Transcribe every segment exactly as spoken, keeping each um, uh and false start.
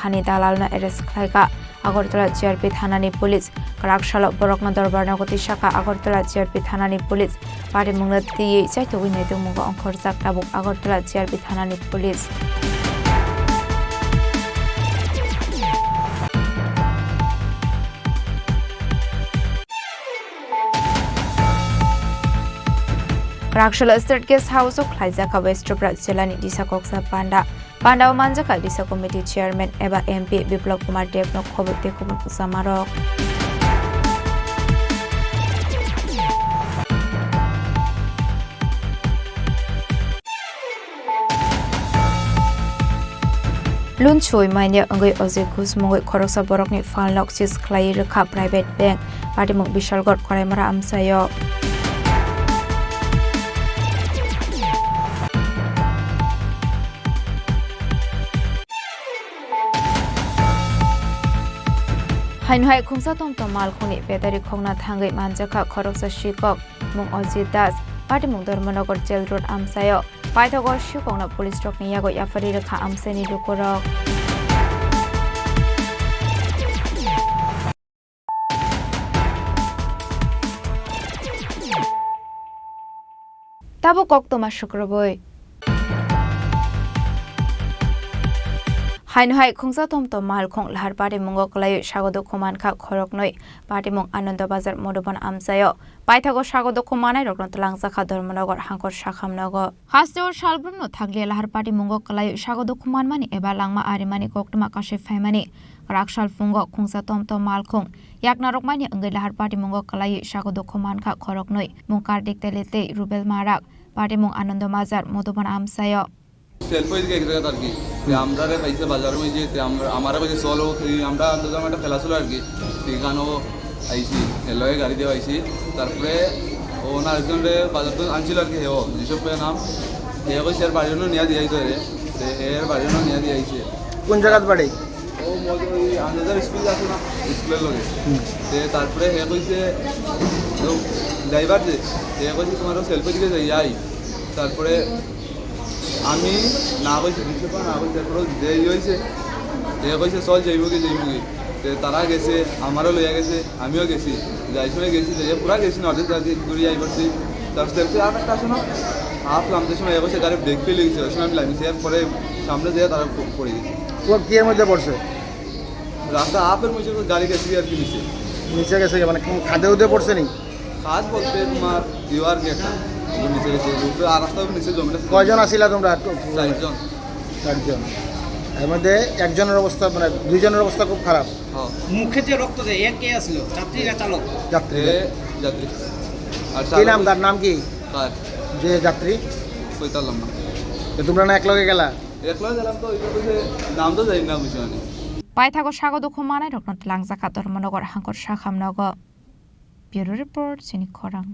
hani dalalno arrest khlaikha Agartala G R P thanani police. Kwrak salo borokno dorbar nogo tisakha Agartala G R P thanani police. Patimungno twiwi chaitugwi naitukmungo ongkhorjak tabuk Agartala G R P thanani police. Kwrak salo State Guest House o khlaijak kha West Tripura jilani Disa Koksa Panda. Panda o manjak kha Disa Committee Chairman eba M P Biplab Kumar Deb no khobwi tei kubun kwchama rok. Loan sui manya wngwi Ajay Ghosh mungwi khoroksa borokni phalnok seize khlaiwi rwkha private bank. Patimung Bishalgarh Koraimara amchaio. Haino hai khungsa tomtom malkhungni betari khokna thangwi manjakha khoroksa sikok, mung Ajit Das, patimung Dharmanagar Jail Road amchaio. Paithago sikokno police rokni yago yapharwi rwkha amchaini lukurok. Tabuk koktwma sukrubwi. Haino hai khungsa tomtom malkhung lahar patimungo kwlaiwi sago dukhu mankha khoroknwi. Patimung Anando Bazar Madhuban amchaio. Paithago sago dukhu manairokno twlangjakha Dharmanagar Hangkor Sakham nogo. Hasteo salbrumno thakliya lahar patimungo kwlaiwi sago dukhu manmani eba langma arimani koktwma kasui phaimani. Kwrak sal phungo khungsa tomtom malkhung yakna rwkmani wngwi lahar patimungo kwlaiwi sago dukhu mankha khoroknwi, mung Kartik Tele tei Rubel Marak, patimung Anando Bazar Madhuban amchaio. Self ওই দিকে এক জায়গাত আর কি। তে আমরা রে পাইছে বাজারের মধ্যে, তে আমরা, আমারে কইছে, "চলো, এই আমরা আন্দোলন একটা খেলা ছিল আর কি।" তো এখানেও আইছি, এর লগে গাড়ি দিয়ে আইছি। তারপরে ও না একজনরে বাজার তো আনছিল আর কি, হেও, যেসব করে নাম, হে কইছে, "এর বাড়ি অন্য নিয়ে দিয়ে আইতো রে।" তে এর বাড়ি অন্য নিয়ে দিয়ে আইছে। কোন জায়গাত বাড়ি? ও মধ্যে ওই আনন্দ স্কুল আছে না, স্কুলের লগে। হুম। তে তারপরে হে কইছে, তো ড্রাইভার যে, হে কইছে, "তোমারও সেলফি দিকে যাই, আই।" তারপরে আমি না কইছি, কিছু না কইছি, তারপরে যে ইয়ে হইছে, হে কইছে, "চল, যাইমুগি, যাইমুগি।" তে তারা গেছে, আমারও লইয়া গেছে, আমিও গেছি। যাই সময় গেছি, যাইয়া পুরা গেছি, নদীর কাছে ঘুরে যাই করছি। তারপরে সেলফি আর একটা আছে না, হাফ লামতে সময় এ কইছে, গাড়ি ব্রেক ফেল হয়ে গেছে, ওই সময় আমি লামিছি, এরপরে সামনে যেয়ে তারা প-, পড়ে গেছে। ও কি এর মধ্যে পড়ছে? রাস্তা হাফের মধ্যে তো গাড়ি গেছে আর কি নিচে। নিচে গেছে কি? মানে কোন খাদে উদে পড়ছে নি? খাদ বলতে তোমার ইউ আর কি একটা, ওগুলো নিচে গেছে, উপরে আর রাস্তা নিচে জমি আছে। কয়জন আছিলা তোমরা? চারজন। চারজন। এর মধ্যে একজনের অবস্থা, মানে দুইজনের অবস্থা খুব খারাপ। হ্যাঁ। মুখে যে রক্ত যায়, এ কে আসলো? যাত্রী না চালক? যাত্রী। এ যাত্রী। আর কি চালক নাম, তার নাম কি? কার? যে যাত্রী? কইতালাম না। তো তোমরা না একলগে গেলা? একলগে গেলাম তো, ওই যে নাম তো জানি না, বুঝছো না। Paithago sago dukhu manairokno twlangjakha Dharmanagar Hangkor Sakham nogo. Bureau Report, Chini Khorang.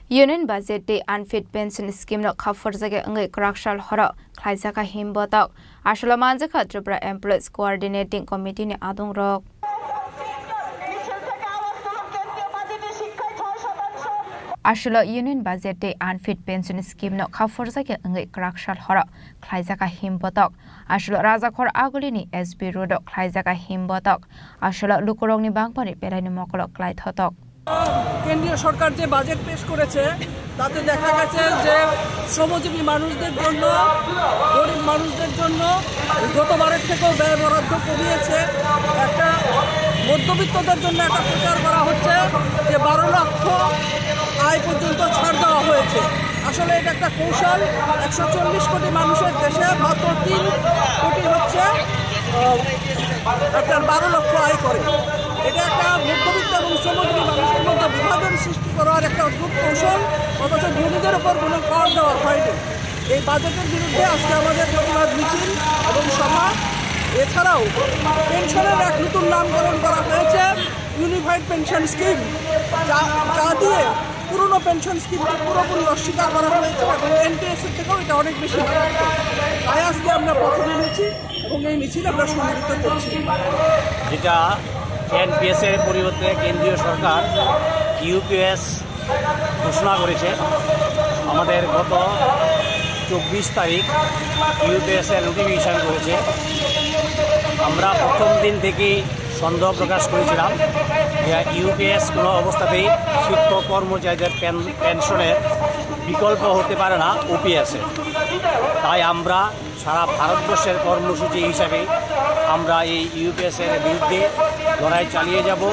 Union Budget tei Unpaid Pension Scheme no khaphurjagwi wngwi kwrak sal horo khlaijakha himbotok. Asolo manjakha Tripura Employees Coordinating Committee ni adungrok. Asolo Union Budget tei Unpaid Pension Scheme no khaphurjagwi wngwi kwrak sal horo khlaijakha himbotok. Asolo Rajakhor Agulini S B Road o khlaijakha himbotok. Asolo lukurokni bangmani beraini mokolo klai thotok. কেন্দ্রীয় সরকার যে বাজেট পেশ করেছে, তাতে দেখা গেছে যে শ্রমজীবী মানুষদের জন্য, গরিব মানুষদের জন্য গতবারের থেকেও ব্যয় বরাদ্দ কমিয়েছে। একটা মধ্যবিত্তদের জন্য একটা প্রচার করা হচ্ছে যে বারো লক্ষ আয় পর্যন্ত ছাড় দেওয়া হয়েছে। আসলে এটা একটা কৌশল। একশো চল্লিশ কোটি মানুষের দেশে মাত্র তিন কোটি হচ্ছে, আহ, আপনার বারো লক্ষ আয় করে। এটা একটা মধ্যবিত্ত এবং শ্রমজীবী মানুষের মধ্যে বিভাজন সৃষ্টি করার একটা অদ্ভুত কৌশল, অথচ ধনীদের উপর কোনো কর দেওয়া হয়নি। এই বাজেটের বিরুদ্ধে আজকে আমাদের প্রতিবাদ মিছিল এবং সভা। এছাড়াও পেনশনের এক নতুন নামকরণ করা হয়েছে ইউনিফাইড পেনশন স্কিম, যা, যা দিয়ে পুরনো পেনশন স্কিমকে পুরোপুরি অস্বীকার করা হয়েছে এবং এনপিএসসি থেকেও এটা অনেক বেশি মারাত্মক। তাই আজকে আমরা পথে নেমেছি এবং এই মিছিল আমরা সংগঠিত করছি। যেটা এনপিএস এর পরিবর্তে কেন্দ্রীয় সরকার ইউপিএস ঘোষণা করেছে। আমাদের গত চব্বিশ তারিখ ইউপিএস এর নোটিফিকেশন করেছে। আমরা প্রথম দিন থেকেই সন্দেহ প্রকাশ করেছিলাম যে ইউপিএস কোনো অবস্থাতেই শিক্ষক কর্মচারীদের পেন-, পেনশনের বিকল্প হতে পারে না ওপিএস এ। তাই আমরা সারা ভারতবর্ষের কর্মসূচি হিসাবে আমরা এই ইউপিএস এর বিরুদ্ধে লড়াই চালিয়ে যাব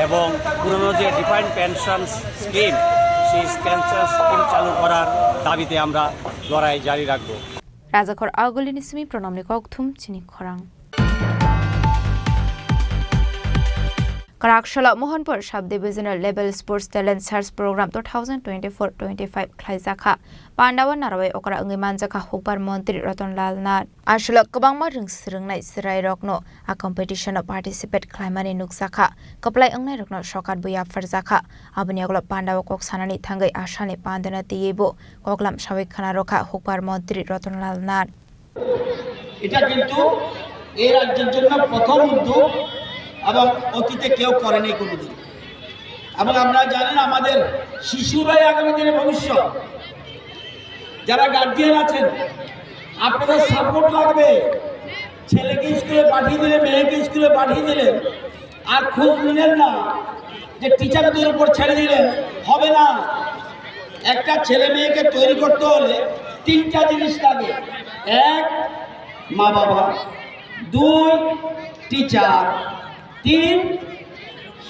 এবং পুরনো যে ডিফাইন্ড পেনশন স্কিম, সেই পেনশন স্কিম চালু করার দাবিতে আমরা লড়াই জারি রাখব। Rajakhor Agulini simi pronomni kokthum chini khorang. Karakshala Mohanpur Sub Divisional Level Sports Talent Search Program two thousand twenty-four twenty-five khlaijakha. Pandao narwai okra wngwi manjakha hukbar montri Ratan Lal Nath. Aswlok kwbangma rwng swrwngnai chwrairokno a competition-o participate khlaimani nukjakha. Kwplai wngnairokno sokat bo yapharjakha. Aboni ulo pandao kok sanani thangwi asalni pandano twiwi bo koklam sawi khwnarokha hukbar montri Ratan Lal Nath. এটা কিন্তু এই রাজ্যের জন্য প্রথম উদ্যোগ এবং অতীতে কেউ করেনি কোনোদিন। এবং আপনারা জানেন, আমাদের শিশুরাই আগামী দিনের ভবিষ্যৎ। যারা গার্জিয়ান আছেন, আপনাদের সাপোর্ট লাগবে। ছেলেকে স্কুলে পাঠিয়ে দিলে, মেয়েকে স্কুলে পাঠিয়ে দিলেন, আর খোঁজ নিলেন না যে টিচারদের উপর ছেড়ে দিলেন, হবে না। একটা ছেলে মেয়েকে তৈরি করতে হলে তিনটা জিনিস লাগে। এক, মা বাবা। দুই, টিচার। তিন,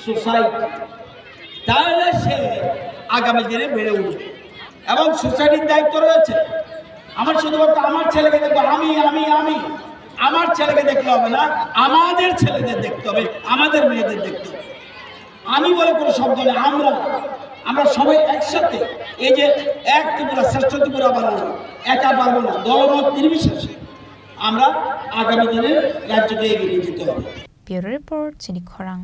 সোসাইটি। তাহলে সে আগামী দিনে বেড়ে উঠবে এবং সোসাইটির দায়িত্ব রয়েছে। আমার শুধুমাত্র আমার ছেলেকে দেখবো, আমি, আমি, আমি, আমার ছেলেকে দেখলে হবে না, আমাদের ছেলেদের দেখতে হবে, আমাদের মেয়েদের দেখতে হবে। আমি বলে কোনো শব্দ নেই, আমরা, আমরা সবাই একসাথে এই যে এক ত্রিপুরা, শ্রেষ্ঠ ত্রিপুরা বানানো, একা পারবো না, দলমত নির্বিশেষে আমরা আগামী দিনে রাজ্যকে এগিয়ে নিয়ে যেতে হবে। Bureau Report, chini khorang.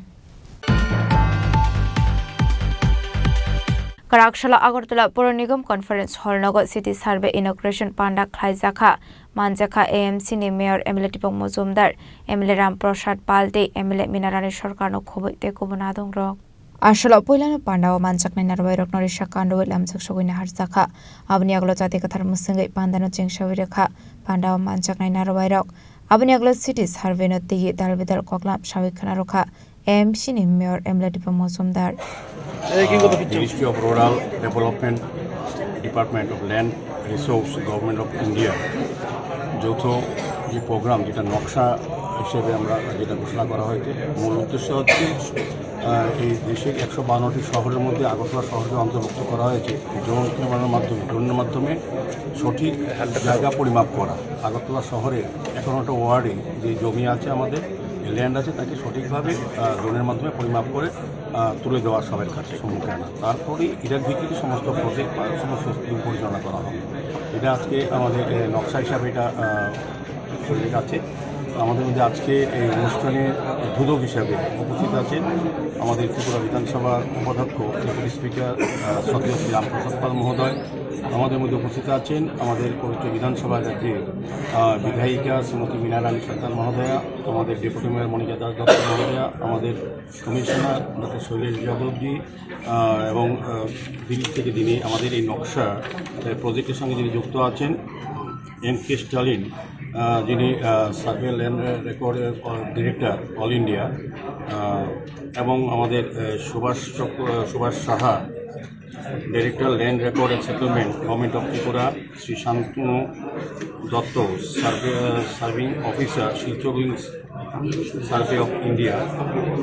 Karakshala Agartala Puro Nigam Conference Hall nogo City Survey Inauguration Panda khlaijakha. Manjakha A M C ni Mayor M L A Tipang Mojumdar, M L A Ram Prasad Pal tei M L A Minarani Sarkarno khobwi tei kubun adongrok. Aswlao puilano pandao manjaknai narwai rokno risa kandoi lamjak sogwi naharjakha. Aboni agolo jati kwthar mwswngwi pandano chengsawi rwkha. Pandao manjaknai narwai rok aboni agolo city survey no twiwi dal bidal koklam sawi khwna rwkha. M C ni Mayor M L A Dipang Mojumdar. Ministry of Rural Development, Department of Land Resource, Government of India যৌথ যে প্রোগ্রাম, যেটা নকশা হিসেবে আমরা যেটা ঘোষণা করা হয়েছে, মূল উদ্দেশ্য হচ্ছে, আহ, এই দেশের একশো বাহান্নটি শহরের মধ্যে আগরতলা শহরকে অন্তর্ভুক্ত করা হয়েছে জোন নির্মাণের মাধ্যমে, জোনের মাধ্যমে সঠিক জায়গা পরিমাপ করা। আগরতলা শহরে এগারোটা ওয়ার্ডে যে জমি আছে আমাদের, ল্যান্ড আছে, তাকে সঠিকভাবে, আহ, ড্রোনের মাধ্যমে পরিমাপ করে, আহ, তুলে দেওয়া সবার কাছে সম্মুখে আনা। তারপরে এটার ভিত্তিতে সমস্ত প্রজেক্ট বা সমস্ত স্কিম পরিচালনা করা হবে। এটা আজকে আমাদের, এ, নকশা হিসাবে এটা, আহ, উল্লেখ আছে। আমাদের মধ্যে আজকে এই অনুষ্ঠানে উদ্বোধক হিসাবে উপস্থিত আছেন আমাদের ত্রিপুরা বিধানসভার উপাধ্যক্ষ, ডেপুটি স্পিকার, আহ, শ্রদ্ধেয় শ্রী রামপ্রসাদ পাল মহোদয়। আমাদের মধ্যে উপস্থিত আছেন আমাদের পবিত্র বিধানসভার রাজ্যে, আহ, বিধায়িকা শ্রীমতী মীনা রানী সরকার মহোদয়া, আমাদের ডেপুটি মেয়র মণিকা দাস দত্ত মহোদয়া, আমাদের কমিশনার ডক্টর শৈলেশ যাদবজি, আহ, এবং, আহ, দিল্লি থেকে যিনি আমাদের এই নকশা, আহ, প্রজেক্টের সঙ্গে যিনি যুক্ত আছেন, এম কে স্টালিন, আহ, যিনি, uh, survey land record, uh, director all India, uh, এবং আমাদের, আহ, সুভাষ চক্র-, Subhash Saha, Director Land Record and Settlement, Government of Tripura, Shri Shantanu Dutta, survey, serving officer, Silchar hills survey of India,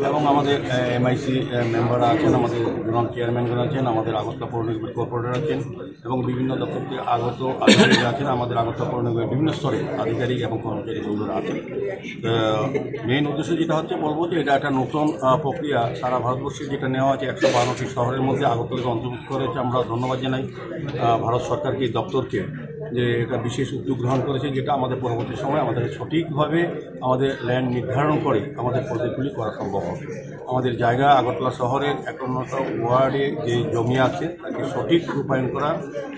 এবং আমাদের, আহ, এমআইসি, আহ, মেম্বার আছেন, আমাদের জোনাল চেয়ারম্যানগণ আছেন, আমাদের আগরতলা পৌর নিগমের কর্পোরেটর আছেন, এবং বিভিন্ন দপ্তর থেকে আগত আধিকারিক আছেন, আমাদের আগরতলা পৌর নিগমের বিভিন্ন স্তরে আধিকারিক এবং কর্মচারী বন্ধুরা আছেন। তো মেইন উদ্দেশ্য যেটা হচ্ছে, বলবো যে এটা একটা নতুন, আহ, প্রক্রিয়া। সারা ভারতবর্ষে যেটা নেওয়া হয়েছে, একশো বারোটি শহরের মধ্যে আগরতলাকে অন্তর্ভুক্ত করেছে। আমরা ধন্যবাদ জানাই, আহ, ভারত সরকারকে, এই দপ্তরকে, যে এটা বিশেষ উদ্যোগ গ্রহণ করেছে, যেটা আমাদের পরবর্তী সময় আমাদের সঠিকভাবে আমাদের ল্যান্ড নির্ধারণ করে আমাদের প্রজেক্টগুলি করা সম্ভব হবে। আমাদের জায়গা আগরতলা শহরের একান্নটা ওয়ার্ডে যে জমি আছে, তাকে সঠিক রূপায়ণ করা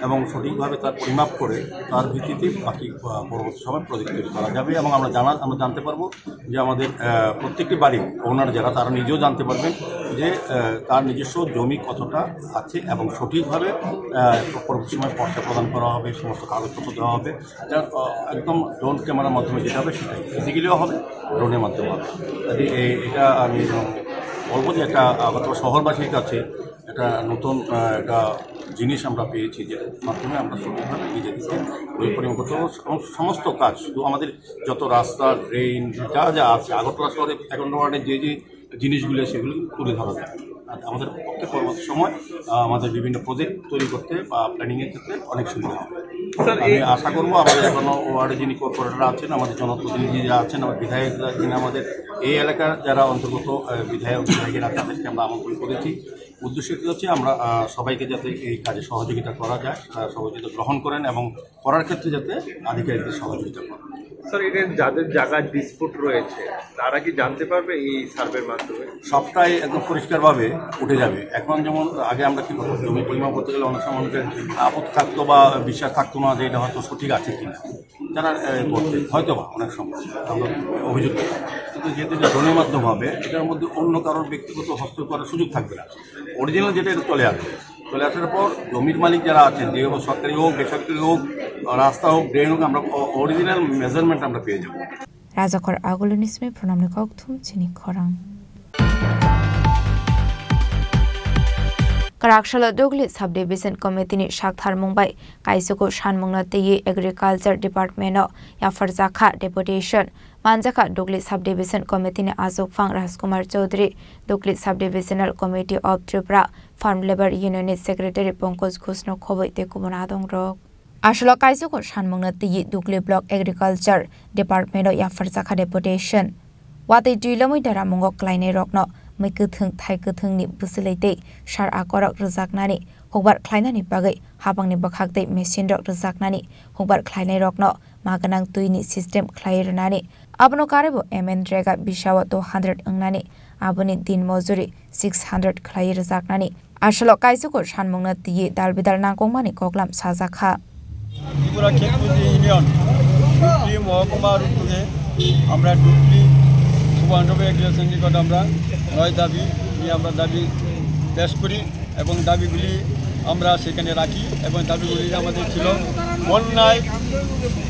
এবং সঠিকভাবে তার পরিমাপ করে তার ভিত্তিতে বাকি, আহ, পরবর্তী সময় প্রজেক্ট তৈরি করা যাবে। এবং আমরা জানা, আমরা জানতে পারবো যে আমাদের, আহ, প্রত্যেকটি বাড়ির ওনার যারা, তারা নিজেও জানতে পারবেন যে, আহ, তার নিজস্ব জমি কতটা আছে এবং সঠিকভাবে, আহ, পরবর্তী সময় পর্চা প্রদান করা হবে, এই সমস্ত কাজ কাগজপত্র দেওয়া হবে। এটা, আহ, একদম ড্রোন ক্যামেরার মাধ্যমে যেটা হবে সেটাই, ফিজিক্যালিও হবে, ড্রোনের মাধ্যমে হবে। কাজে এই, এটা আমি বলবো যে একটা আগরতলা শহরবাসীর কাছে একটা নতুন, আহ, একটা জিনিস আমরা পেয়েছি, যেটার মাধ্যমে আমরা সঠিকভাবে নিজেদেরকে বই পরিমাণ করতে পারবো। এবং সমস্ত কাজ, শুধু আমাদের যত রাস্তা, ড্রেন, যা যা আছে, আগরতলা শহরে এগারো নম্বর ওয়ার্ডে যে যে জিনিসগুলো, সেগুলো কিন্তু তুলে ধরা যায়। আর আমাদের পক্ষে পরবর্তী সময়, আহ, আমাদের বিভিন্ন প্রজেক্ট তৈরি করতে বা প্ল্যানিংয়ের ক্ষেত্রে অনেক সুবিধা হবে। স্যার, আমি এই আশা করবো আমাদের এখনো ওয়ার্ডে যিনি কর্পোরেটর আছেন, আমাদের জনপ্রতিনিধি যারা আছেন, আমার বিধায়ক যারা আছেন, আমাদের এই এলাকার যারা অন্তর্গত, আহ, বিধায়ক, বিধায়িকারা, তাদেরকে আমরা আমন্ত্রণ করেছি। উদ্দেশ্য কি হচ্ছে, আমরা, আহ, সবাইকে যাতে এই কাজে সহযোগিতা করা যায়, আহ, সহযোগিতা গ্রহণ করেন এবং করার ক্ষেত্রে যাতে আধিকারিকদের সহযোগিতা করেন। স্যার, এটা যাদের জায়গায় ডিসপুট রয়েছে, তারা কি জানতে পারবে এই সার্ভের মাধ্যমে? সবটাই একদম পরিষ্কারভাবে উঠে যাবে। এখন যেমন আগে আমরা কি করতাম, জমি পরিমাপ করতে গেলে অনেক সময় অনেকের আপত্তি থাকতো বা বিশ্বাস থাকতো না যে এটা হয়তো সঠিক আছে কিনা। তারা, এ, করতে হয়তো বা অনেক সময় আমরা অভিযোগ পেতাম। কিন্তু যেহেতু এটা ড্রোনের মাধ্যমে হবে, এটার মধ্যে অন্য কারোর ব্যক্তিগত হস্তক্ষেপ করার সুযোগ থাকবে না। অরিজিনাল যেটা, এটা চলে আসবে। চলে আসার পর জমির মালিক যারা আছেন, যে হোক, সরকারি হোক, বেসরকারি হোক, রাস্তা হোক, ড্রেন হোক, আমরা অ-, অরিজিনাল মেজারমেন্ট আমরা পেয়ে যাবো। Rajakhor aguluni simi phunamni kokthum chini khorang. Kwraksalo Dugli Subdivision Committee ni saktharmung bai kaisuku sanmungno twiwi Agriculture Department o yapharjakha deputation. Manjakha Dugli Subdivision Committee ni achukphang Rajkumar Chowdhury, Dugli Subdivisional Committee of Tripura Farm Labour Union ni Secretary Pankaj Ghosh no khobwi tei kubun adongrok. Aswlo kaisugo sanmungno twiwi Dugli Block Agriculture Department o yapharjakha deputation. Watwi twi lomwi deramungo klainairokno mwi kwthwng thai kwthwngni bwswlwi tei sar akorok rwjaknani hukbar khlainani bagwi habangni bwkhak tei machine rok rwjaknani hukbar khlainairokno ma gwnang twini system khlai rwnani, abono karwibo M N Rega bisao two hundred wngnani, aboni din mojuri six hundred khlai rwjaknani. Aswlo kaisugo sanmungno twiwi dal bidal nangkukmani koklam sajakha. Tripura খেতমজুর ইউনিয়ন ডুবলি মহকুমার উদ্যোগে আমরা ডুবলি সুবর্ণপুর এগ্রিকালচার নিকট আমরা নয় দাবি নিয়ে আমরা দাবি পেশ করি এবং দাবিগুলি আমরা সেখানে রাখি এবং দাবিগুলি আমাদের ছিল বন্যায়,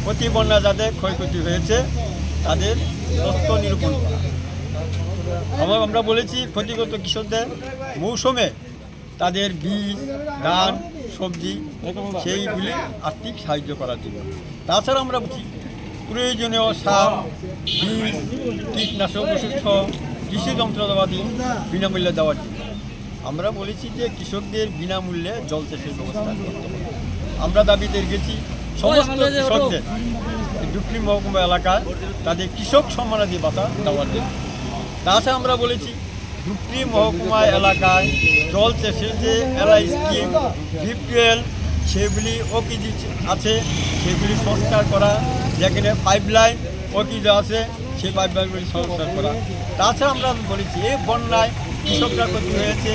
প্রতি বন্যা যাদের ক্ষয়ক্ষতি হয়েছে তাদের তথ্য নিরূপণ করা। এবং আমরা বলেছি ক্ষতিগ্রস্ত কৃষকদের মৌসুমে তাদের বীজ, ধান, সবজি সেইগুলি আর্থিক সাহায্য করার জন্য। তাছাড়া আমরা বলছি প্রয়োজনীয় সার, বীজ, কীটনাশক ওষুধ সহ কৃষি যন্ত্রপাতি বিনামূল্যে দেওয়ার জন্য। আমরা বলেছি যে কৃষকদের বিনামূল্যে জল সেচের ব্যবস্থা করতে হবে। আমরা দাবিতে রেখেছি সমস্ত কৃষকদের ডুবলি মহকুমা এলাকায় তাদের কৃষক সম্মানাদি ভাতা দেওয়ার জন্য। তাছাড়া আমরা বলেছি ডুবলি মহকুমা এলাকায় জল সেচের যে এলআই স্কিম, ডিপ টিউবওয়েল, সেগুলি ওকিজি আছে, সেগুলি সংস্কার করা, যেখানে পাইপলাইন ওকিজি আছে, সেই পাইপলাইনগুলি সংস্কার করা। তাছাড়া আমরা বলেছি, এই বন্যায় কৃষকরা ক্ষতি হয়েছে,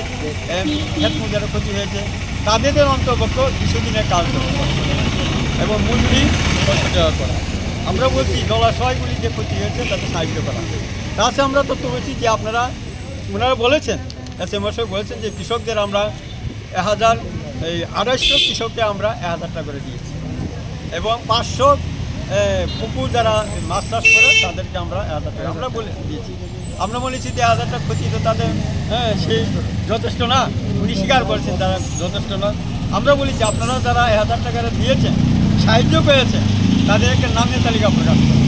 এম, ক্ষেত মজুরের ক্ষতি হয়েছে, তাদের অন্তর্ভুক্ত কিছুদিনের কাজ এবং মজুরি ছয়শো টাকা করা। আমরা বলছি, জলাশয়গুলি যে ক্ষতি হয়েছে, তাতে সাহায্য করা। তাছাড়া আমরা তথ্য বলছি যে আপনারা, ওনারা বলেছেন, এস এম মশাই বলেছেন যে কৃষকদের আমরা এক হাজার, এই আড়াইশো কৃষককে আমরা এক হাজার টাকা করে দিয়েছি এবং পাঁচশো, এ, পুকুর যারা মাছ চাষ করে তাদেরকে আমরা এক হাজার টাকা আমরা বলে দিয়েছি। আমরা বলেছি যে এক হাজার টাকা ক্ষতি তো তাদের, হ্যাঁ, সেই যথেষ্ট না, উনি স্বীকার করেছেন তারা যথেষ্ট না। আমরা বলেছি আপনারা যারা এক হাজার টাকা দিয়েছেন, সাহায্য পেয়েছেন, তাদের একটা নামের তালিকা প্রকাশ করুন।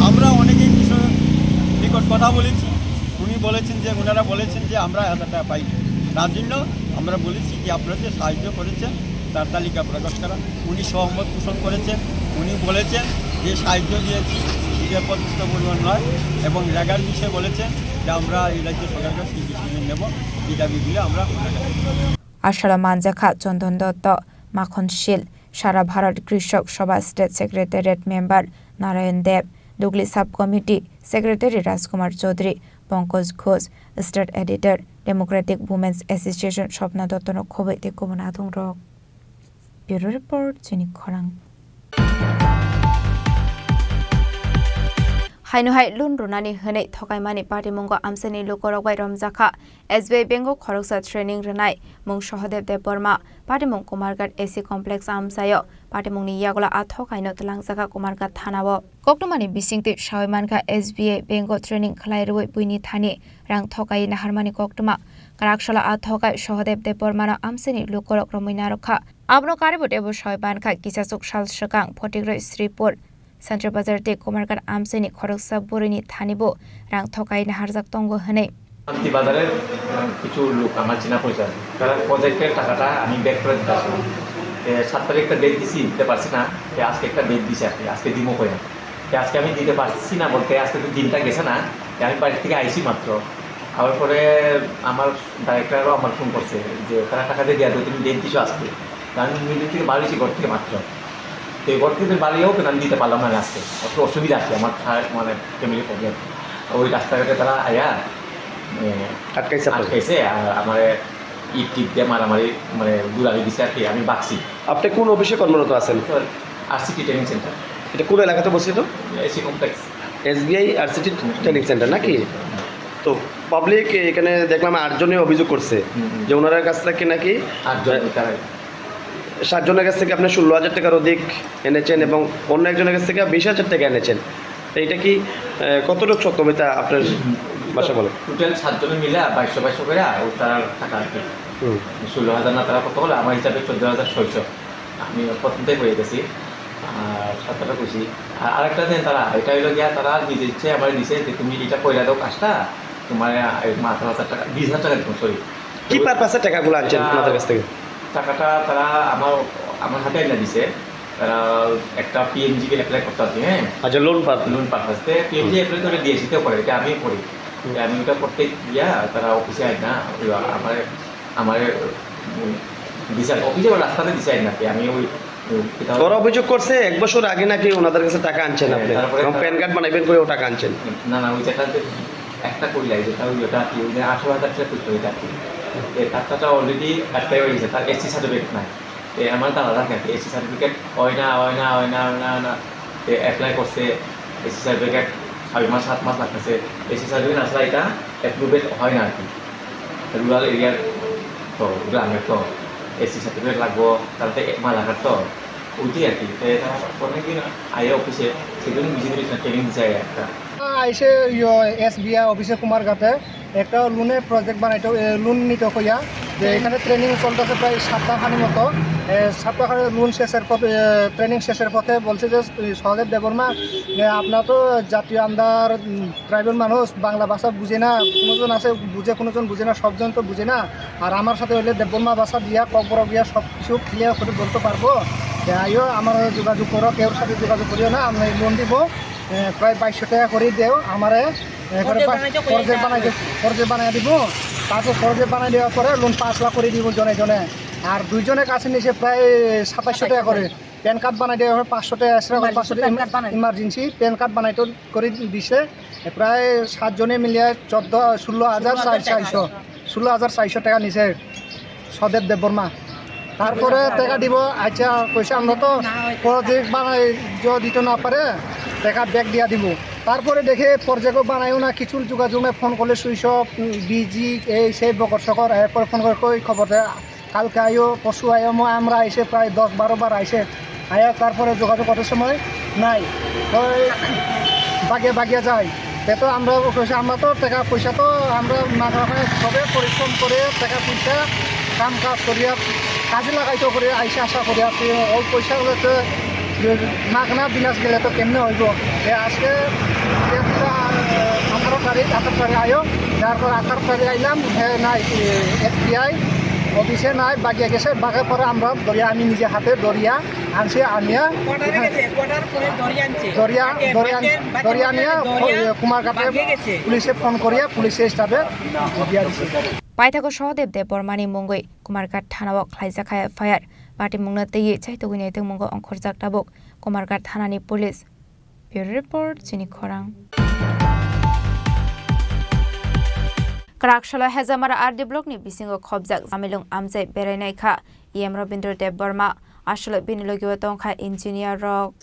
আমরা অনেকেই কৃষক নিকট কথা বলেছি, উনি বলেছেন যে, ওনারা বলেছেন যে আমরা এক হাজার টাকা পাই, তার জন্য আমরা বলেছি যে আপনারা যে সাহায্য করেছেন তার তালিকা প্রকাশ করা। উনি সহমত পোষণ করেছেন, উনি বলেছেন যে সাহায্য দিয়েছি, এটা পর্যাপ্ত পরিমাণ নয় এবং রেগার বিষয়ে বলেছেন যে আমরা এই রাজ্য সরকারের কাছে ডিসিশন নেব, এই দাবিগুলি আমরা ওনার কাছে Aswlo manjakha Chandan Dotto, Makhon Sil, Sara Bharat Krishok Sabha State Secretariat Member Narayan Deb, Dugli Sub Committee Secretary Rajkumar Chaudhary, Pankaj Ghosh, State Editor, Democratic Women's Association Swapna Dotto no khobwi tei kubun adongrok. Bureau Report, Chini Khorang. Haino hai loan rwnani hwnwi thokaimani patimungo amchaini lukurok bai romjakha S B I Bank o khoroksa training rwnai mung Sohodev Debbarma, patimung Kumarghat A C Complex amchaio. Patimungni yagulo a thokaino twlangjakha Kumarghat thanao. Koktwmani bisingtwi sawi mankha S B I Bank o training khlai rwui buini thani rang thokai naharmani koktwma. Kwraksalo a thokai Sohodev Debbarmano amchaini lukurok romwi narwkha. Abono karibo teibo sawi mankha, kisachuk sal swkang Photogroi Sripur Central Bazar tei Kumarghat amchaini khoroksa bwrwini thanibo rang thokai naharjak tongo hwnwi. শান্তি বাজারের, উম, কিছু লোক আমার চেনা পরিচয় আছে। তারা প্রজেক্টের টাকাটা আমি ব্যাক করে দিতে আসবো। এ, সাত তারিখ একটা ডেট দিছি, দিতে পারছি না। এ, আজকে একটা ডেট দিছে আর কি, আজকে দিমো কইয়া। এ, আজকে আমি দিতে পারছি না বলতে আজকে তো দিনটা গেছে না, এ, আমি বাড়ি থেকে আইছি মাত্র। আবার পরে আমার ডাইরেক্টরও আমার ফোন করছে যে, "তারা টাকা দিয়ে দেওয়া, তুমি ডেট দিছো আজকে।" তো আমি মিডিয়া থেকে বাড়িছি ঘর থেকে মাত্র। তো এই ঘর থেকে বাড়িও কিন্তু আমি দিতে পারলাম না আজকে, একটু অসুবিধা আছে আমার, খা-, মানে ফ্যামিলি প্রবলেম। ওই রাস্তাঘাটে তারা আয়া, এ, আটকাইছে আপনাকে? আটকাইছে, আর আমারে ইট টিট দিয়ে মারামারি, মানে, দৌড়াদৌড়ি দিছে আর কি, আমি বাঁচছি। আপনি কোন অফিসে কর্মরত আছেন? তো আরসিটি ট্রেনিং সেন্টার। এটা কোন এলাকাতে অবস্থিত? AC complex. SBI RCT training centre নাকি? তো পাবলিক এখানে দেখলাম আটজনে অভিযোগ করছে হুম, হুম। যে ওনার কাছ থেকে নাকি আটজন, তারা সাতজনের কাছ থেকে আপনি ষোলো হাজার টাকার অধিক এনেছেন এবং অন্য একজনের কাছ থেকে বিশ হাজার টাকা এনেছেন। তো এটা কি, আহ, কতটুকু সত্য মিথ্যা আপনার ভাষা বলে? টোটাল সাতজনে মিলে বাইশশো বাইশশো করে ও তার টাকা আর কি। হুম। ষোলো হাজার না তারা কত হলো? আমার হিসাবে চোদ্দ হাজার ছয়শো। আমি প্রথমটাই হয়ে গেছি। আর সাতটা কইছি। আর আরেকটা দিন তারা, এটা হইলো গিয়া, তারা নিজে ইচ্ছে আমার দিছে যে, "তুমি এটা কইরা দাও কাজটা, তোমার এই আঠারো হাজার টাকা, বিশ হাজার টাকা দিবো, সরি।" কি পারপাসে টাকাগুলো আনছেন এটা ওনাদের কাছ থেকে? টাকাটা তারা আমার, আমার হাতে এনে দিছে। তারা একটা পিএমজি কে অ্যাপ্লাই করতে হবে, হ্যাঁ? আচ্ছা, লোন পারপাস। Loan purpose. তে পিএমজি হুম। অ্যাপ্লাই করে দিয়েছি তো করে, এটা আমিও করি। হুম। তে আমি ওটা করতে গিয়া তারা অফিসে আয় না, ওই আমার, আমার, উম, দিছে, অফিসে ওই রাস্তাতে দিছে আয় না, তে আমি ওই, উম, এটা ওরা অভিযোগ করছে এক বছর আগে নাকি ওনাদের কাছে টাকা আনছেন হ্যাঁ, আপনি। তারপরে এবং তারা প্যান কার্ড বানাইবেন করেও টাকা আনছেন। না, না, ওই যেটাতে একটা করি লাগে, যেটা ওই ওটা কি, ওই যে আঠারো হাজার টাকা করতে ওইটা। এই টাকাটা already অ্যাপ্লাই হয়ে গেছে, তার এসসি সার্টিফিকেট নাই। এ, আমার দাদা থাকে, এসসি সার্টিফিকেট হয় না, হয় না, হয় না, হয় না, হয় না। এ, অ্যাপ্লাই করছে, এসসি সার্টিফিকেট ছয় মাস, সাত মাস লাগতেছে। এসসি সার্টিফিকেট আসলে এটা অ্যাপ্রুভেড হয় না আর কি। রুরাল এরিয়ার তো, গ্রামের তো, এসসি সার্টিফিকেট লাগবো, তাতে মালাঘাট তো, ওইটাই আর কি। তো এটা অনেকদিন আগে অফিসে, সেজন্য ভিজিট করেছিলাম, ট্রেনিং দিতে আগে একটা। আইসে ইয়ো এসবিআই অফিসে কুমারঘাটে। একটা লোনের প্রজেক্ট বানাইতো, এ, লোন নিতে কইয়া, যে এখানে ট্রেনিং চলতেছে প্রায় সপ্তাহখানি মতো। এ, সপ্তাহখানি লোন শেষের পথে, এ, ট্রেনিং শেষের পথে বলছে যে, "এই সহদেব দেববর্মা, এ, আপনার তো জাতীয় আন্ডার, উম, ট্রাইবেল মানুষ, বাংলা ভাষা বুঝে না, কোনোজন আছে বুঝে, কোনোজন বুঝে না, সবজন তো বুঝে না। আর আমার সাথে হইলে দেববর্মা ভাষা দিয়া ককবরক দিয়া সব কিছু ক্লিয়ার করে বলতে পারবো। এ, আইও, আমার যোগাযোগ করো, কেউর সাথে যোগাযোগ করিও না, আমি লোন দিব।" এ, প্রায় বাইশশো টাকা করে দেও আমারে, এ, করে ফর্জে পা-, বানাইতে কইয়া ফর্জে যা বানাই দে-, হয়েছে। ফর্জে বানাই দিব। তারপর ফর্জে বানাই দেওয়ার পরে লোন পাঁচ লাখ করে দিব জনে জনে। আর দুইজনের কাছে নিছে প্রায় সাতাশশো টাকা করে। প্যান কার্ড বানাই দেওয়ার পরে পাঁচশো টাকা extra করে, ইমার্জেন্সি পাঁচশো টাকা প্যান কার্ড বানাই। ইমার্জেন্সি প্যান কার্ড বানাই তো করে দিছে। এ, প্রায় সাতজনে মিলিয়ে চোদ্দ, ষোলো হাজার চারশো। ষোলো হাজার চারশো টাকা নিছে সদেব দেববর্মা। তারপরে টাকা দিব, আচ্ছা, কইছে আমরা তো প্রজেক্ট বানাই, যদি দিতে না পারে, টাকা ব্যাক দিয়া দিব। তারপরে দেখে প্রজেক্টও বানাইও না, কিছু যোগাযোগ নাই, ফোন করলে সুইচ অফ, উম, বিজি, এই সেই বকর সকর। এরপরে ফোন করে কই খবর দেয়, কালকে আইও, পরশু আইও, ম-, আমরা আইসে প্রায় দশ বারো বার আইসে। আয়া তারপরে যোগাযোগ করার সময় নাই, ওই বাগিয়া বাগিয়া যায়। তে তো আমরা কইছে, আমরা তো টাকা পয়সা তো আমরা মাগনা পাই, সবে পরিশ্রম করে টাকা পয়সা কাম কাজ করিয়া কাজে লাগাইতে করে আইসে আশা করি। আর কি ওই পয়সাগুলো তো মাগনা বিলাস গেলে তো কেমনে হইব? তে আজকে একটা, আঠারো তারিখ, আঠারো তারিখ আইও, তারপর আঠারো তারিখ আইলাম, হ্যাঁ, নাই, এসবিআই অফিসে নাই, বাগিয়া গেছে, বাগার পরে আমরা ধরিয়া, আমি নিজে হাতে ধরিয়া আনছি, আনিয়া কোয়ার্টারে এখানে গেছে, কোয়ার্টার করে দড়ি আনছে। দড়িয়া, বাকে, দড়িয়া, বাকে, বাকে দড়িয়া নিয়ে দড়িয়া এ, কুমারঘাটে বাগে গেছে। পুলিশে ফোন করিয়া পুলিশে স্টাফে দিয়া দিছে। Paithakgo Sohodev Debbarmani mungwi Kumarghat thanao khlaijak hai F I R. Patimungno twiwi chaitugwi naitukmungo ongkhorjak tabuk Kumarghat thanani police. Bureau Report, Chini Khorang. Kwraksalo Hejamara R D block ni bisingo khobjak Jamilung amchai berainai kha E M Rabindra Debbarma, aswk bini logio tongkha engineer rok.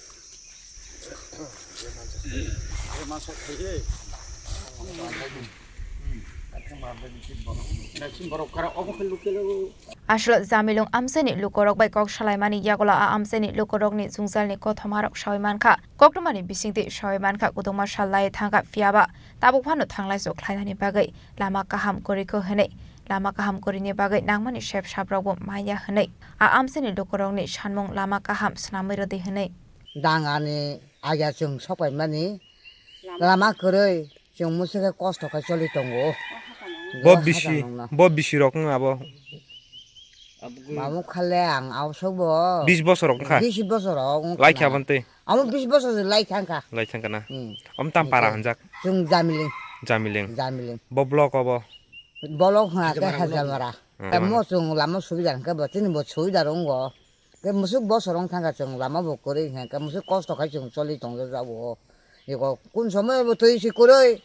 Aswk Jamilung amchaini lukurok bai kok salaimani yagulo a amchaini lukurokni jwngjalni kothomarok sawi mankha, koktwmani bisingtwi sawi mankha, kwdwngma sal lai thangkha, phiyaba tabuk phano thanglaisu khlainani bagwi lama kaham kwrwikho hwnwi, lama kaham kwrwini bagwi nangmani sep saprokbo manya hwnwi, a amchaini lukurokni sanmung lama kaham swnamwi rwdi hwnwi. Dangani agya chwng sokpaimani lama kwrwi. Chwng musu khe kosto khe choli tongo. Bo bisi, bo bisi rok wng abo. Mamung khale ang abo sok bo. Bis bosor rok wngkha. Bis bosor rok wngkha. Lai kha bantwi. Amo bis bosor se lai thangkha. Lai thangkha na. Hmm. Om tam para hanjak. Chwng Jamiling. Jamiling. Jamiling. Bo block obo. Block ha ke Hajamara. Hmm. Tamo chwng lama subida hwnkhe bo chini bo subida rongo. Ke musuk bosor wng thangkha chwng lama bo kwrwi hwnkhe musuk kosto khai chwng choli tongjago. Iko kun somoi bo twi si kwrwi.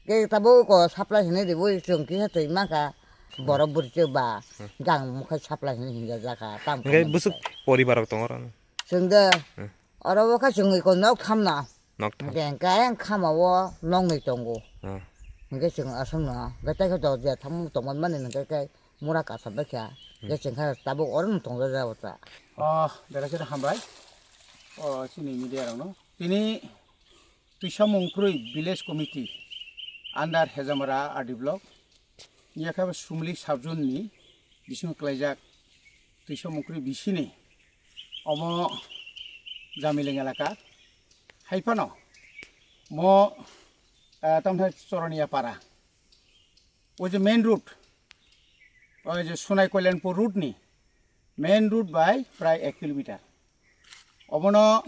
Ke tabuk ko supply hinwi ribui chwng kisa twi mankha. Borok bwrwi chwk ba gang mukhai supply hinwi hinjak jakha. Tam Hwnkhe khaina busuk bwsai. Poribar rok tongo oro. Chwng de Hmm. oro bo kha chwng iko nok thamna. Nok tham. Hwnkhe hwnkhe ayang khama o nok nwi tongo. Hmm. Hwnkhe chwng aswkno hwnkhe tei khe dorja thang tongmani hwnkhe khe mura kasa baikha. Hmm. Hwnkhe chwng kha tabuk oro no tongjak jago ta. Oh, belai kheno hambai. Oh, chini media rokno. Tini Twisa Mungkrwi Village Committee under Hejamara R D Block, yakha Sumli Subzone ni bisingo klaijak Twisa Mungkrwi bisini omo Jamiling elaka. Haiphano mo, ah, tamthai Choroniya para. O je main road, o je Sonai Kalyanpur road ni main road bai prai ek kilometer. Obono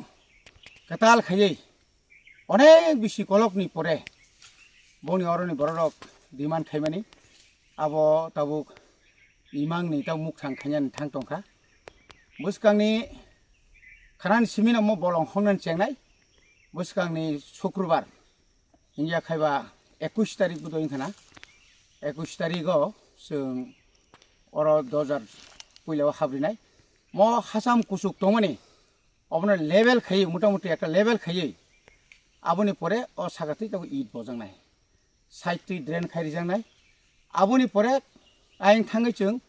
kwtal khaiwi onek bisi kolokni pore boni oroni bororok demand khaimani abo tabuk imangni tabuk mukthang khainani thang tongkha. Bwskangni khanani simino mo bolong hongnani chengnai. Bwskangni Sukrubar, wngya khaiba ekush tarik bo doi wngkha na. Ekush tarik o chwng oro dojar puila o habrinai. Mo hasam kuchuk tongmani, obono level khaiwi, motamuti ekta level khaiwi, aboni pore o saka twi tabuk it bojaknai, side twi drain khai rijaknai. Aboni pore ayang thangwi chwng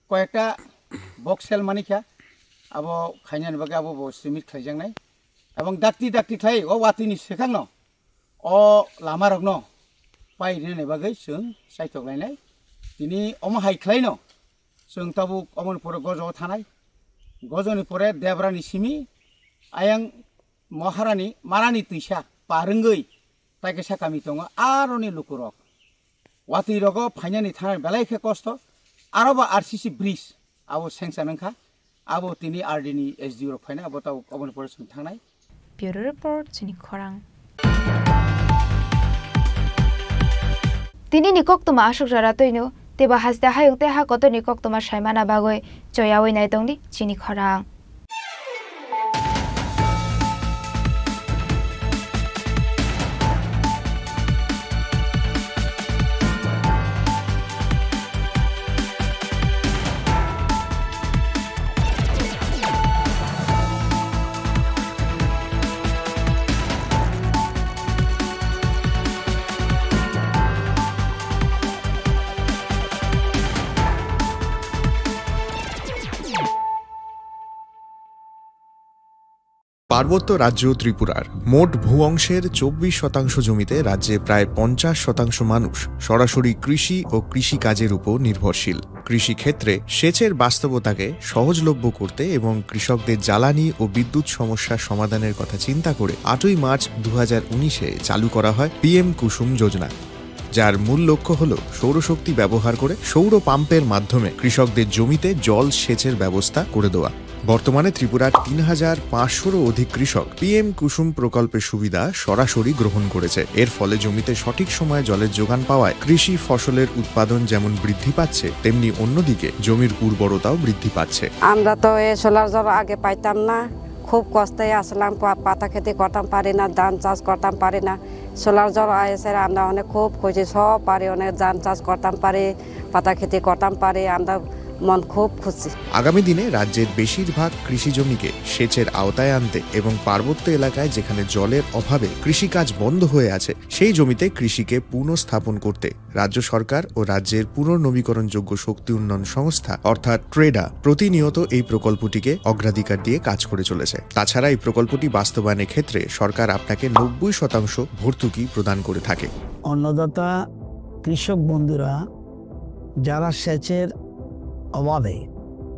koyekta box sel manikha, abo khainani bagwi abo bo cement khlaijaknai. Ebong dakti dakti khlai o watwi ni swkangno o lama rokno pai rinani bagwi chwng chaithok lainai. Tini omo hai khlaino chwng tabuk omoni pore gojo thanai. Gojoni pore Debrani simi ayang Moharani Marani twisa par wngwi taikisa kami tongo, aroni lukurok watwi rogo phainani thangna belai khe kosto. Aro bo R C C bridge abo sanction wngkha, abo tini R D ni S D O rok phaina abo tabuk oboni pore chwng thangnai. Bureau Report, Chini Khorang. Tini ni koktwma aswk jora twino, teibo haste hayung tei ha kotor ni koktwma saimana bagwi choyawi nai tongdi Chini Khorang. পার্বত্য রাজ্য ত্রিপুরার মোট ভূ অংশের চব্বিশ শতাংশ জমিতে রাজ্যে প্রায় পঞ্চাশ শতাংশ মানুষ সরাসরি কৃষি ও কৃষিকাজের উপর নির্ভরশীল। কৃষিক্ষেত্রে সেচের বাস্তবতাকে সহজলভ্য করতে এবং কৃষকদের জ্বালানি ও বিদ্যুৎ সমস্যা সমাধানের কথা চিন্তা করে আটই মার্চ দু হাজার উনিশে চালু করা হয় পিএম কুসুম যোজনা, যার মূল লক্ষ্য হল সৌরশক্তি ব্যবহার করে সৌর পাম্পের মাধ্যমে কৃষকদের জমিতে জল সেচের ব্যবস্থা করে দেওয়া। বর্তমানে ত্রিপুরার তিন হাজার পাঁচশোরও অধিক কৃষক পিএম কুসুম প্রকল্পের সুবিধা সরাসরি গ্রহণ করেছে। এর ফলে জমিতে সঠিক সময়ে জলের যোগান পাওয়ায় কৃষি ফসলের উৎপাদন যেমন বৃদ্ধি পাচ্ছে, তেমনি অন্যদিকে জমির উর্বরতাও বৃদ্ধি পাচ্ছে। আমরা তো এই সোলার জল আগে পাইতাম না, খুব কষ্টে আসলাম, পা-, পাতা খেতি করতাম পারি না, ধান চাষ করতাম পারি না। সোলার জল আইসে আমরা অনেক খুব খুশি, সব পারি, অনেক ধান চাষ করতাম পারি, পাতা খেতি করতাম পারি। আমরা মন খুব খুশি। আগামী দিনে রাজ্যের বেশিরভাগ কৃষি জমিকে সেচের আওতায় আনতে এবং পার্বত্য এলাকায় যেখানে জলের অভাবে কৃষিকাজ বন্ধ হয়ে আছে, সেই জমিতে কৃষিকে পুনঃস্থাপন করতে রাজ্য সরকার ও রাজ্যের পুনর্নবীকরণযোগ্য শক্তি উন্নয়ন সংস্থা অর্থাৎ ট্রেডা প্রতিনিয়ত এই প্রকল্পটিকে অগ্রাধিকার দিয়ে কাজ করে চলেছে। তাছাড়া এই প্রকল্পটি বাস্তবায়নের ক্ষেত্রে সরকার আপনাকে নব্বই শতাংশ ভর্তুকি প্রদান করে থাকে। অন্নদাতা কৃষক বন্ধুরা যারা সেচের অভাবে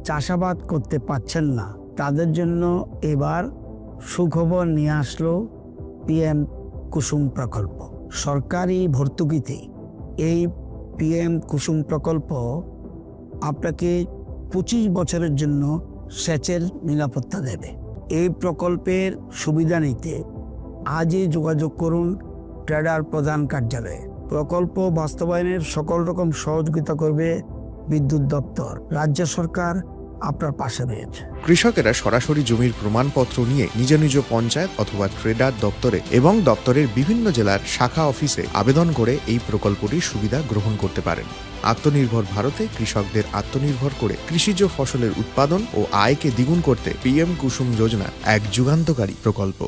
চাষাবাদ করতে পারছেন না, তাদের জন্য এবার সুখবর নিয়ে আসলো পিএম কুসুম প্রকল্প। সরকারি ভর্তুকিতে এই পিএম কুসুম প্রকল্প আপনাকে পঁচিশ বছরের জন্য সেচের নিরাপত্তা দেবে। এই প্রকল্পের সুবিধা নিতে আজই যোগাযোগ করুন ট্রেডার প্রধান কার্যালয়ে। প্রকল্প বাস্তবায়নের সকল রকম সহযোগিতা করবে বিদ্যুৎ দপ্তর। রাজ্য সরকার আপনার পাশে রয়েছে। কৃষকেরা সরাসরি জমির প্রমাণপত্র নিয়ে নিজ নিজ পঞ্চায়েত অথবা ট্রেডার দপ্তরে এবং দপ্তরের বিভিন্ন জেলার শাখা অফিসে আবেদন করে এই প্রকল্পটির সুবিধা গ্রহণ করতে পারেন। আত্মনির্ভর ভারতে কৃষকদের আত্মনির্ভর করে কৃষিজ ফসলের উৎপাদন ও আয়কে দ্বিগুণ করতে পিএম কুসুম যোজনা এক যুগান্তকারী প্রকল্প।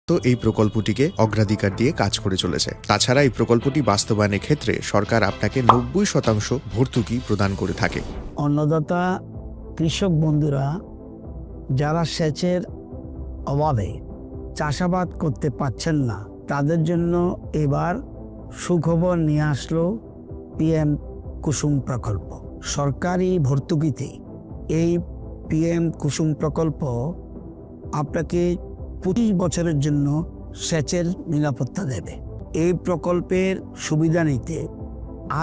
তো এই প্রকল্পটিকে অগ্রাধিকার দিয়ে কাজ করে চলেছে। তাছাড়া এই প্রকল্পটি বাস্তবায়নের ক্ষেত্রে সরকার আপনাকে নব্বই শতাংশ ভর্তুকি প্রদান করে থাকে। অন্নদাতা কৃষক বন্ধুরা যারা সেচের অভাবে চাষাবাদ করতে পারছেন না, তাদের জন্য এবার সুখবর নিয়ে আসলো পিএম কুসুম প্রকল্প। সরকারি ভর্তুকিতে এই পিএম কুসুম প্রকল্প আপনাকে পঁচিশ বছরের জন্য সেচের নিরাপত্তা দেবে। এই প্রকল্পের সুবিধা নিতে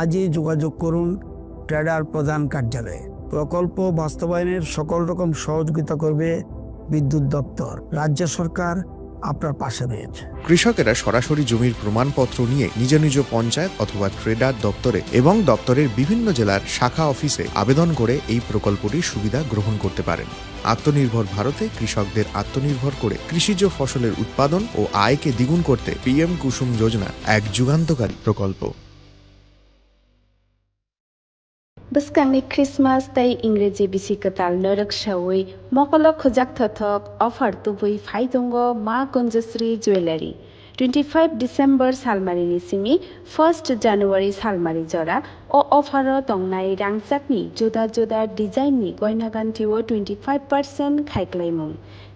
আজই যোগাযোগ করুন ট্রেডার প্রধান কার্যালয়ে। প্রকল্প বাস্তবায়নের সকল রকম সহযোগিতা করবে বিদ্যুৎ দপ্তর। রাজ্য সরকার আপনার পাশে রয়েছে। কৃষকেরা সরাসরি জমির প্রমাণপত্র নিয়ে নিজ নিজ পঞ্চায়েত অথবা ট্রেডার দপ্তরে এবং দপ্তরের বিভিন্ন জেলার শাখা অফিসে আবেদন করে এই প্রকল্পটির সুবিধা গ্রহণ করতে পারেন। আত্মনির্ভর ভারতে কৃষকদের আত্মনির্ভর করে কৃষিজ ফসলের উৎপাদন ও আয়কে দ্বিগুণ করতে পিএম কুসুম যোজনা এক যুগান্তকারী প্রকল্প। Bwskangni Christmas tei Ingreji bisi kwtalno rwksaui mokolo khujak thothok offer tubui phai tongo Ma Kunjasri Jewellery. Twenty five December salmarini simi first January salmari jora o offer o tongnai rangchakni juda juda design ni goina ganthi o twenty five percent khaiklaimung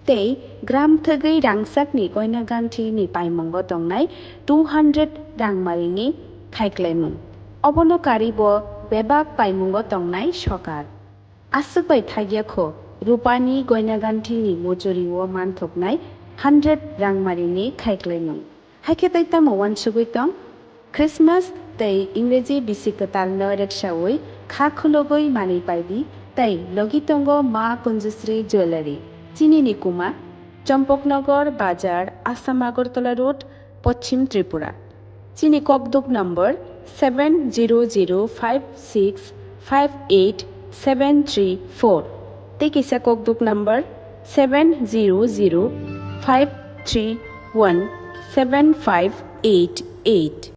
tei gram thwgwi rangchakni goina ganthi ni paimungo tongnai two hundred rangmari ni khaiklaimung. Obono karibo bebak paimungo tongnai sokar. Aswk bai thagya kho, rupani goina ganthini mochori o manthoknai hundred rangmarini khaiklaimung. Haikhe tei tamo uansugwi tong? Christmas tei Ingreji bisi kwtalno reksaui kha khulogwi manwi paidi tei logi tongo Ma Kunjusri Jewellery. Chinini kuma, Champaknagar Bazar, Assam Agartala Road, Poschim Tripura. Chini kokduk number seven zero zero five six five eight seven three four. Tei kisa kokduk number seven zero zero five three one seven five eight eight.